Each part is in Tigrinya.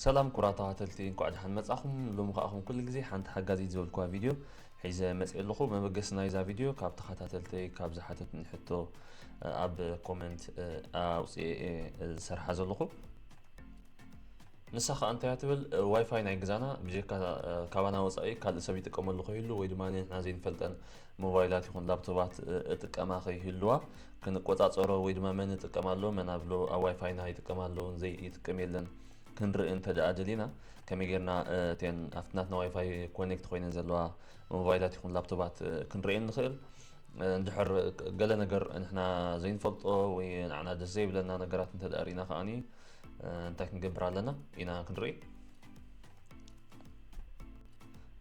ሰላም ኩቡራት ተኸታተልቲ፣ እንኳዕ ደሓን መጻኹም። ሎሚ ከኣ ከም ኩሉ ግዜ ሓንቲ ሓጋዚት ዝበልኩዋ ቪድዮ ሒዘ መጽየ ኣለኹ። መበገሲ ናይዛ ቪድዮ ካብ ተኸታተልተይ ካብ ዝሓተቱኒ ሕቶ ኣብ ኮመንት ኣውጽኤ እየ ዝሰርሓ ዘለኹ። ንሳ ከኣ እንታይ እያ ትብል፣ ዋይፋይ ናይ ገዛና ብጀካ ካባና ወጻኢ ካልእ ሰብ ይጥቀመሉ ከይህሉ ወይ ድማ ንሕና ዘይንፈልጠን ሞባይላት ይኹን ላፕቶባት እጥቀማ ከይህልዋ ክንቆጻጸሮ ወይ ድማ መን ይጥቀም ኣሎ፣ መን ኣብ ሎ-፣ ኣብ ዋይፋይና ይጥቀም ኣሎ፣ ዘይጥቀም የለን ክንርኢ እንተ ደኣ ደሊና፣ ከመይ ጌርና፣ እ፣ እተን ኣብቲ ናትና ዋይፋይ ኮኔክት ኮይነን ዘለዋ ሞባይላት ይኹን ላፕቶባት፣ እ፣ ክንርእየን ንኽእል? እ፣ እንድሕር ገለ ነገር ንሕና ዘይንፈልጦ ወይ ንዓና ደስ ዘይብለና ነገራት እንተ ደኣ ርኢና ከኣኒ፣ እ፣ እንታይ ክንገብር ኣለና ኢና ክንርኢ።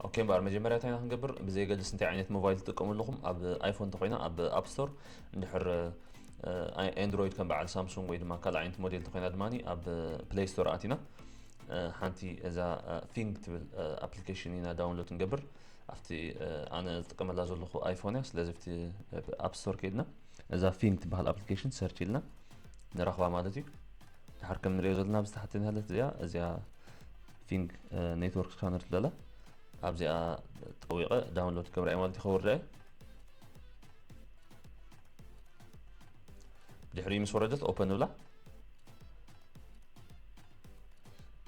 ኦኬ እምበኣር፣ መጀመርያ እንታይ ኢና ክንገብር? ብዘየገድስ እንታይ ዓይነት ሞባይል ትጥቀሙ ኣለኹም፣ ኣብ ኣይፎን እንተኾይና ኣብ ኣፕ ስቶር፣ እንድሕር፣ እ፣ ኣይ-፣ ኣንድሮይድ ከም በዓል ሳምሱንግ ወይ ድማ ካልእ ዓይነት ሞዴል እንተኾይና ድማ ኣብ ፕሌይ ስቶር ኣቲና፣ እ፣ ሓንቲ እዛ፣ እ፣ ፊንግ ትብል፣ እ፣ ኣፕሊኬሽን ኢና ዳውንሎድ ንገብር። ኣብቲ፣ እ፣ ኣነ ዝጥቀመላ ዘለኹ ኣይፎን እያ። ስለዚ ኣብቲ፣ እ፣ ኣፕ ስቶር ከይድና እዛ ፊንግ ትበሃል ኣፕሊኬሽን ሰርች ኢልና ንረኽባ ማለት እዩ። ድሓር ከም ንሪኦ ዘለና ኣብዚ ታሕቲ ንሃለት እዚኣ፣ እዚኣ ፊንግ፣ እ፣ ኔትወርክ ስካነር ትብለላ። ኣብዚኣ ጠዊቐ ዳውንሎድ ክገብራ እየ ማለት እዩ፣ ከውርዳ እየ። ድሕሪ ምስ ወረደት ኦፐን ንብላ።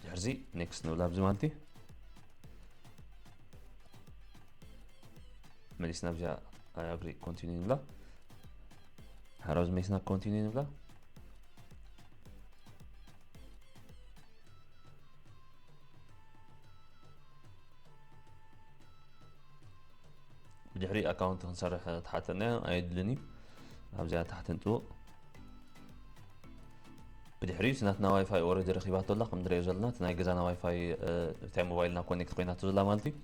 ድሕርዚ ኔክስት ንብላ ኣብዚ ማለት እዩ። መሊስና ኣብዚኣ ኣይ ኣግሪ ኮንቲኒ ንብላ። ድሓር ኣብዚ መሊስና ኮንቲኒ ንብላ። ብድሕሪ ኣካውንት ክንሰርሕ ትሓተና እያ፣ ኣየድልን እዩ። ኣብዚኣ ታሕቲ ንጥውቕ። ብድሕሪኡ እቲ ናትና ዋይፋይ ኦረዲ ረኺባቶ ኣላ፣ ከም ንሪኦ ዘለና እቲ ናይ ገዛና ዋይፋይ፣ እ፣ እታ ሞባይልና ኮኔክት ኮይናቶ ዘላ ማለት እዩ።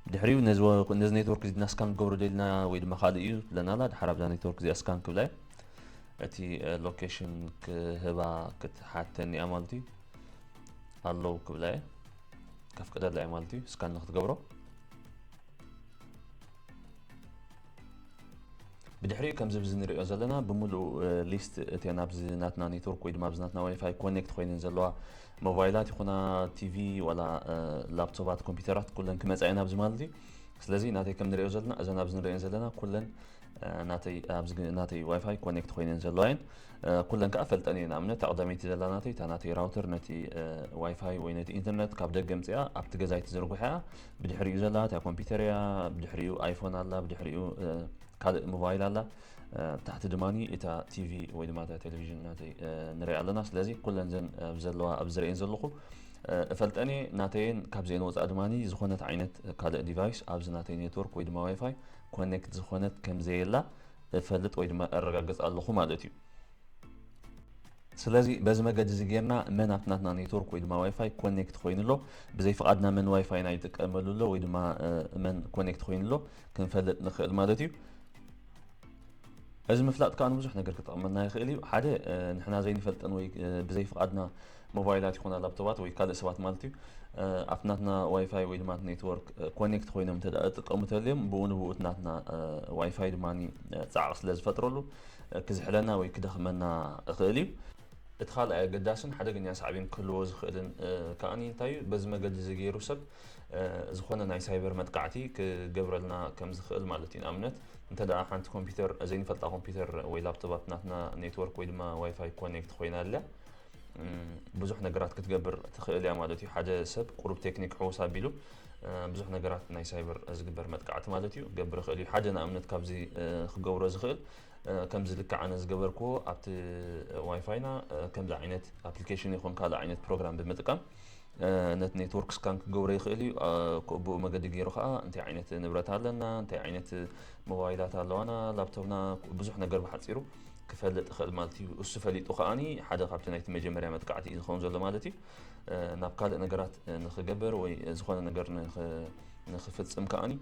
ብድሕሪኡ ነዚ ወ-፣ ነዚ ኔትወርክ እዚ ድና ስካን ክገብሮ ደሊና ወይ ድማ ካልእ እዩ ትብለና ኣላ። ድሓር ኣብዛ ኔትወርክ እዚኣ ስካን ክብላ እየ። እቲ፣ እ፣ ሎኬሽን ክህባ ክትሓተኒ እያ ማለት እዩ። ኣለው ክብላ እየ። ከፍቅደላ እየ ማለት እዩ፣ ስካን ንክትገብሮ። ብድሕሪኡ ከምዚ ብዚ ንሪኦ ዘለና ብምሉኡ፣ እ፣ ሊስት እተን ኣብዚ ናትና ኔትወርክ ወይ ድማ ኣብዚ ናትና ዋይፋይ ኮኔክት ኮይነን ዘለዋ ሞባይላት ይኹና ቲቪ ዋላ፣ እ፣ ላፕቶባት ኮምፒውተራት ኩለን ክመጻ እየን ኣብዚ ማለት እዩ። ስለዚ ናተይ ከም ንሪኦ ዘለና እዘን ኣብዚ ንሪኦን ዘለና ኩለን፣ እ፣ ናተይ ኣብዚ ግ-፣ ናተይ ዋይፋይ ኮኔክት ኮይነን ዘለዋ እየን። እ፣ ኩለን ከኣ ፈልጠን እየ። ንኣብነት እታ ቀዳመይቲ ዘላ ናተይ፣ እታ ናተይ ራውተር ነቲ፣ እ፣ ዋይፋይ ወይ ነቲ ኢንተርነት ካብ ደገ ኣምጺኣ ኣብቲ ገዛይ ትዝርግሖ እያ። ብድሕሪኡ ዘላ እታ ኮምፒውተር እያ። ብድሕሪኡ ኣይፎን ኣላ። ብድሕሪኡ፣ እ፣ ካልእ ሞባይል ኣላ። እ፣ ታሕቲ ድማኒ እታ ቲቪ ወይ ድማ እታ ቴሌቪዥን ናተይ፣ እ፣ ንሪኣ ኣለና። ስለዚ ኩለን ዘን፣ እ፣ ዘለዋ ኣብ ዝርእየን ዘለኹ፣ እ፣ እፈልጠን እየ። ናተየን ካብዚአን ወጻኢ ድማኒ ዝኾነት ዓይነት ካልእ ዲቫይስ ኣብዚ ናተይ ኔትወርክ ወይ ድማ ዋይፋይ ኮኔክት ዝኾነት ከም ዘየላ እፈልጥ ወይ ድማ እረጋግጽ ኣለኹ ማለት እዩ። ስለዚ በዚ መገዲ እዚ ጌርና መን ኣብቲ ናትና ኔትወርክ ወይ ድማ ዋይፋይ ኮኔክት ኮይኑ ኣሎ፣ ብዘይ ፍቓድና መን ዋይፋይና ይጥቀመሉ ኣሎ ወይ ድማ፣ እ፣ መን ኮኔክት ኮይኑ ኣሎ ክንፈልጥ ንኽእል ማለት እዩ። እዚ ምፍላጥ ከኣ ንብዙሕ ነገር ክጠቕመና ይኽእል እዩ። ሓደ፣ እ፣ ንሕና ዘይንፈልጠን ወይ፣ እ፣ ብዘይ ፍቓድና ሞባይላት ይኹና ላፕቶባት ወይ ካልእ ሰባት ማለት እዩ፣ እ፣ ኣብቲ ናትና ዋይፋይ ወይ ድማ ኔትወርክ፣ እ፣ ኮኔክት ኮይኖም እንተ ደኣ ዝጥቀሙ ተልዮም፣ ብኡ ንብኡ እቲ ናትና፣ እ፣ ዋይፋይ ድማ፣ እ፣ ጻዕቂ ስለ ዝፈጥረሉ፣ እ፣ ክዝሕለና ወይ ክደኽመና ይኽእል እዩ። እቲ ካልኣይ ኣገዳስን ሓደገኛ ሳዕቤን ክህልዎ ዝኽእልን፣ እ፣ ከኣኒ እንታይ እዩ? በዚ መገዲ እዚ ገይሩ ሰብ፣ እ፣ ዝኾነ ናይ ሳይበር መጥቃዕቲ ክገብረልና ከም ዝኽእል ማለት እዩ። ንኣብነት፣ እንተ ደኣ ሓንቲ ኮምፒውተር፣ ዘይንፈልጣ ኮምፒውተር ወይ ላፕቶፕ ኣብቲ ናትና ኔትወርክ ወይ ድማ ዋይፋይ ኮኔክት ኮይና ኣልያ፣ እም፣ ብዙሕ ነገራት ክትገብር ትኽእል እያ ማለት እዩ። ሓደ ሰብ ቁሩብ ቴክኒክ ሕውስ ኣቢሉ፣ እ፣ ብዙሕ ነገራት ናይ ሳይበር ዝግበር መጥቃዕቲ ማለት እዩ፣ ክገብር ይኽእል እዩ። ሓደ ንኣብነት ካብዚ፣ እ፣ ክገብሮ ዝኽእል፣ እ፣ ከምዚ ልክዕ ኣነ ዝገበርክዎ ኣብቲ ዋይፋይና፣ እ፣ ከምዚ ዓይነት ኣፕሊኬሽን ይኹን ካልእ ዓይነት ፕሮግራም ብምጥቃም፣ እ፣ ነቲ ኔትወርክ ስካን ክገብሮ ይኽእል እዩ። እ፣ ክ-፣ ብኡ መገዲ ገይሩ ኸኣ እንታይ ዓይነት ንብረት ኣለና፣ እንታይ ዓይነት ሞባይላት ኣለዋና፣ ላፕቶፕና፣ ብዙሕ ነገር ብሓጺሩ ክፈልጥ ይኽእል ማለት እዩ። እሱ ፈሊጡ ከኣኒ ሓደ ካብቲ ናይቲ መጀመርያ መጥቃዕቲ እዩ ዝኸውን ዘሎ ማለት እዩ። እ፣ ናብ ካልእ ነገራት፣ እ፣ ንኽገብር ወይ ዝኾነ ነገር ንኽ-፣ ንኽፍጽም ከኣኒ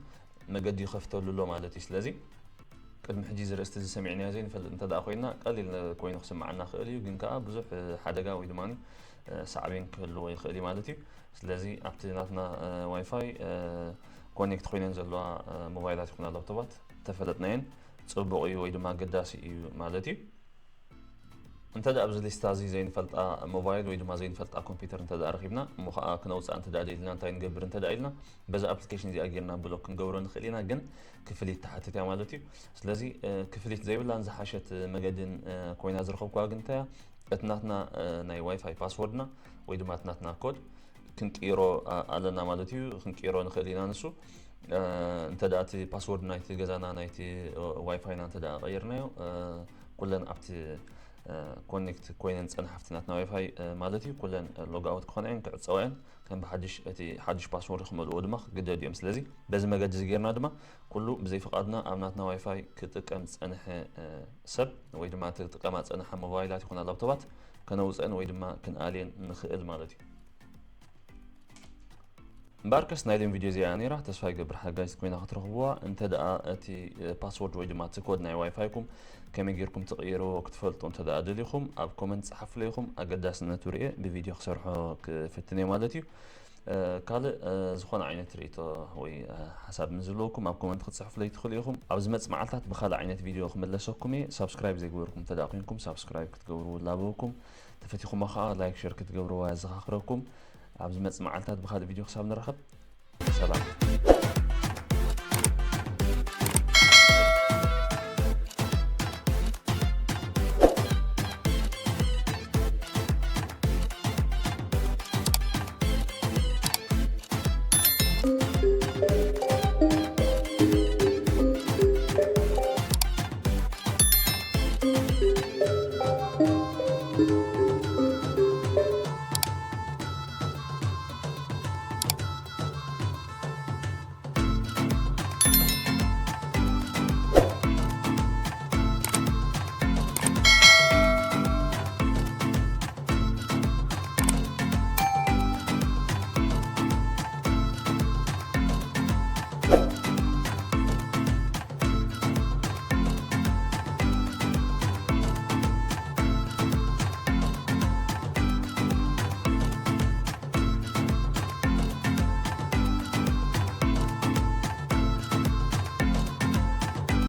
መገዲ ይኸፍተሉ ኣሎ ማለት እዩ። ስለዚ ቅድሚ ሕጂ እዚ ርእስቲ እዚ ሰሚዕናዮ ዘይንፈልጥ እንተ ደኣ ኮይና፣ ቀሊል ኮይኑ ክስምዓና ክእል እዩ፣ ግን ከኣ ብዙሕ፣ እ፣ ሓደጋ ወይ ድማ፣ እ፣ ሳዕቤን ክህልዎ ይኽእል እዩ ማለት እዩ። ስለዚ ኣብቲ ናትና፣ እ፣ ዋይፋይ፣ እ፣ ኮኔክት ኮይነን ዘለዋ፣ እ፣ ሞባይላት ይኹና ላፕቶፓት ተፈለጥናየን ጽቡቕ እዩ ወይ ድማ ኣገዳሲ እዩ ማለት እዩ። እንተ ደኣ ኣብዚ ሊስታ እዚ ዘይንፈልጣ ሞባይል ወይ ድማ ዘይንፈልጣ ኮምፒውተር እንተ ደኣ ረኺብና፣ እሞ ኸዓ ክነውፅኣ እንተ ደኣ ደሊና፣ እንታይ ንገብር እንተ ደኣ ኢልና፣ በዛ ኣፕሊኬሽን እዚኣ ጌርና ብሎክ ክንገብሮ ንኽእል ኢና። ግን ክፍሊት ትሓትት እያ ማለት እዩ። ስለዚ ክፍሊት ዘይብላን ዝሓሸት መገድን ኮይና ዝረኸብኩዋ ግን እንታይ እያ? እቲ ናትና ናይ ዋይፋይ ፓስወርድና ወይ ድማ እቲ ናትና ኮድ ክንቅይሮ ኣለና ማለት እዩ። ክንቅይሮ ንኽእል ኢና። ንሱ እንተ ደኣ እቲ ፓስወርድ ናይቲ ገዛና ናይቲ ዋይፋይና እንተ ደኣ ቀይርናዮ፣ ኩለን ኣብቲ ኮኔክት ኮይነን ዝጸንሓ ኣብቲ ናትና ዋይፋይ ማለት እዩ፣ ኩለን ሎግ ኣውት ክኾና እየን፣ ክዕጸዋ እየን። ከም ብሓድሽ እቲ ሓድሽ ፓስወርድ ክመልእዎ ድማ ክግደዱ እዮም። ስለዚ በዚ መገዲ እዚ ጌርና ድማ ኩሉ ብዘይ ፍቓድና ኣብ ናትና ዋይፋይ ክጥቀም ዝጸንሐ ሰብ ወይ ድማ ትጥቀማ ዝጸንሓ ሞባይላት ይኹና ላፕቶባት ከነውጸን ወይ ድማ ክንኣልየን ንኽእል ማለት እዩ። እምበኣርከስ ናይ ሎም ቪድዮ እዚኣ ነይራ። ተስፋ ይገብር ሓጋዚት ኮይና ክትረኽብዋ። እንተ ደኣ እቲ ፓስወርድ ወይ ድማ እቲ ኮድ ናይ ዋይፋይኩም ከመይ ጌርኩም ትቕይርዎ ክትፈልጡ እንተ ደኣ ደሊኹም ኣብ ኮመንት ጸሓፉለይ ኢኹም። ኣገዳስነቱ ርእየ ብቪድዮ ክሰርሖ ክፍትን እየ ማለት እዩ። ካልእ ዝኾነ ዓይነት ርእይቶ ወይ ሓሳብ ምስ ዘለኩም ኣብ ኮመንት ክትጽሕፉለይ ትኽእሉ ኢኹም። ኣብ ዝመጽእ መዓልታት ብኻልእ ዓይነት ቪድዮ ክምለሰኩም እየ። ሳብስክራይብ ዘይገበርኩም እንተ ደኣ ኮይንኩም ሳብስክራይብ ክትገብሩ ላበወኩም። ተፈቲኹሞ ኸዓ ላይክ ሸር ክትገብርዋ የዘኻኽረኩም። ኣብ ዝመጽእ መዓልታት ብኻልእ ቪድዮ ክሳብ ንራኸብ ሰላም።